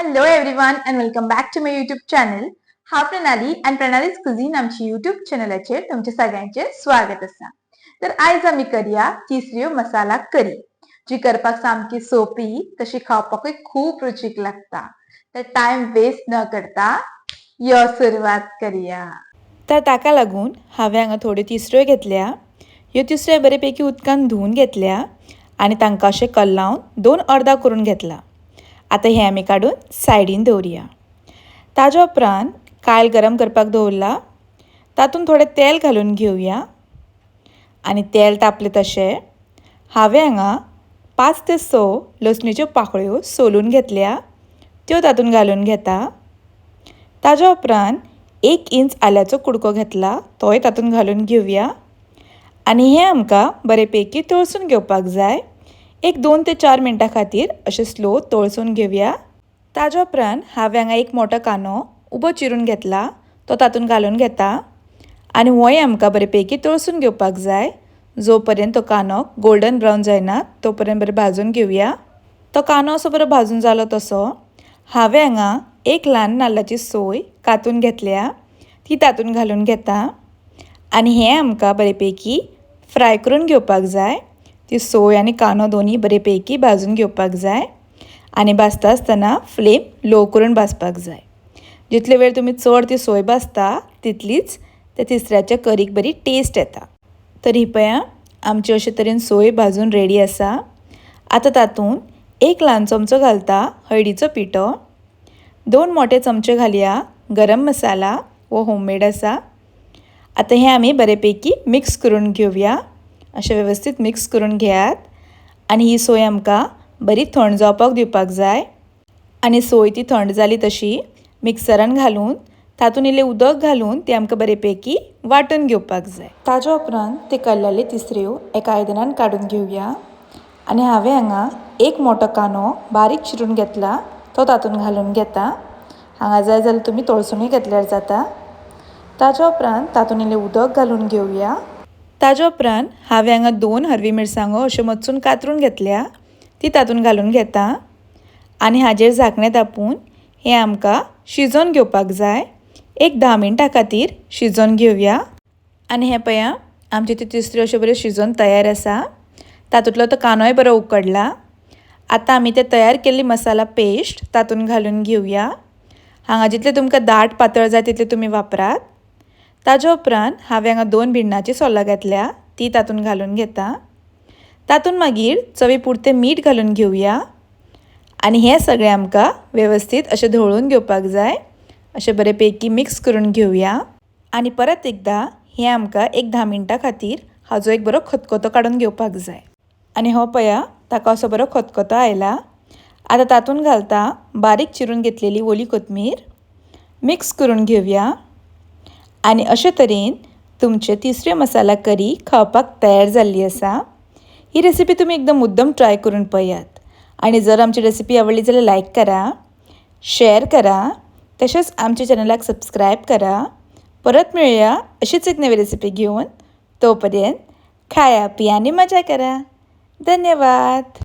Hello everyone and welcome back to my YouTube channel. हांव प्रणाली आनी प्रणालीज cuisine आमच्या YouTube चॅनलाचेर तुमचे सगळ्यांचे स्वागत आसा. तर आयज आमी करया तिसऱ्यो मसाला करी, जी करपाक सामकी सोपी, तशी खावपाकूय खूब रुचीक लागता. तर टायम वेस्ट न करता यो सुरवात करया. तर ताका लागून हांवें हांगा थोड्यो तिसऱ्यो घेतल्या. ह्यो तिसऱ्यो बरेपैकी उदकान धुवन घेतल्या आनी तांकां अशें कल्लावन दोन अर्दां करून घेतला. आतां हें आमी काडून सायडीन दवरुया. ताज्या उपरांत कायल गरम करपाक दवरला, तातूंत थोडें तेल घालून घेवया. आनी तेल तापलें तशें हांवें हांगा 5 ते 6 लसणीच्यो पाकळ्यो सोलून घेतल्या, त्यो तातूंत घालून घेता. ताज्या उपरांत 1 इंच आल्याचो कुडको घेतला, तोय तातूंत घालून घेवया. आनी हें आमकां बरेपैकी तळसून घेवपाक जाय. एक 2 ते 4 मिनटां खातीर अशें स्लो तळसून घेवया. ताज्या उपरांत हांवें हांगा एक मोठो कांदो उबो चिरून घेतला, तो तातूंत घालून घेता. आनी होय आमकां बरेपैकी तळसून घेवपाक जाय. जो पर्यंत तो कांदो गोल्डन ब्रावन जायना तो पर्यंत बरें भाजून घेवया. तो कांदो असो बरो भाजून जालो तसो हांवें हांगा एक ल्हान नाल्लाची सोय कातून घेतल्या, ती तातूंत घालून घेता. आनी हें आमकां बरेपैकी फ्राय करून घेवपाक जाय. ती सोय आनी कांदो दोनूय बरेपैकी भाजून घेवपाक जाय. आनी भाजता आसतना फ्लेम लो करून भाजपाक जाय. जितले वेळ तुमी चड ती सोय भाजता तितलीच त्या तिसऱ्याच्या करीक बरी टेस्ट येता. तर ही पळया आमची अशे तरेन सोय भाजून रेडी आसा. आतां तातूंत 1 ल्हान चमचो घालता हळदीचो पिठो, 2 मोठे चमचे घालया गरम मसाला, हो होममेड आसा. आतां हें आमी बरेपैकी मिक्स करून घेवया. अशें वेवस्थीत मिक्स करून घेयात. आनी ही सोय आमकां बरी थंड जावपाक दिवपाक जाय. आनी सोय ती थंड जाली तशी मिक्सरान घालून तातूंत इल्लें उदक घालून ती आमकां बरेपैकी वांटून घेवपाक जाय. ताज्या उपरांत ते कल्लाले तिसऱ्यो एका आयदनान काडून घेवया. आनी हांवें हांगा 1 मोठो कांदो बारीक चिरून घेतला, तो तातूंत घालून घेता. हांगा जाय जाल्यार तुमी तळसुनूय घेतल्यार जाता. ताज्या उपरांत तातूंत इल्लें उदक घालून घेवया. ताज्या उपरांत हांवें हांगा 2 हरवी मिरसांगो अश्यो मदसून कातरून घेतल्या, ती तातूंत घालून घेता. आनी हाजेर झाकणें धांपून हें आमकां शिजोवन घेवपाक जाय. एक 10 मिनटां खातीर शिजोवन घेवया. आनी हें पळया आमच्यो त्यो तिसऱ्यो अश्यो बऱ्यो शिजोवन तयार आसा. तातूंतलो तो कांदोय बरो उकडला. आतां आमी ते तयार केल्ली मसाला पेस्ट तातूंत घालून घेवया. हांगा जितले तुमकां दाट पातळ जाय तितले तुमी वापरात. ताज्या उपरांत हांवें हांगा 2 भिण्णाची सोलां घेतल्या, ती तातूंत घालून घेता. तातूंत मागीर चवी पुरतें मीठ घालून घेवया. आनी हें सगळें आमकां वेवस्थीत अशें धवळून घेवपाक जाय. अशें बरेपैकी मिक्स करून घेवया. आनी परत एकदां हें आमकां एक 10 मिनटां खातीर हाजो एक बरो खतखतो काडून घेवपाक जाय. आनी हो पळया ताका असो बरो खतखतो आयला. आतां तातूंत घालता बारीक चिरून घेतलेली ओली कोथमीर, मिक्स करून घेवया. आनी अशे तरेन तुमचे तिसऱ्यो मसाला करी खावपाक तयार जाल्ली आसा. ही रेसिपी तुमी एकदम मुद्दम ट्राय करून पळयात. आनी जर आमची रेसिपी आवडली जाल्यार लायक करा, शेअर करा, तशेंच आमच्या चॅनलाक सबस्क्रायब करा. परत मेळया अशीच एक नवी रेसिपी घेवन. तो पर्यंत खाया पिया आनी मजा करा. धन्यवाद.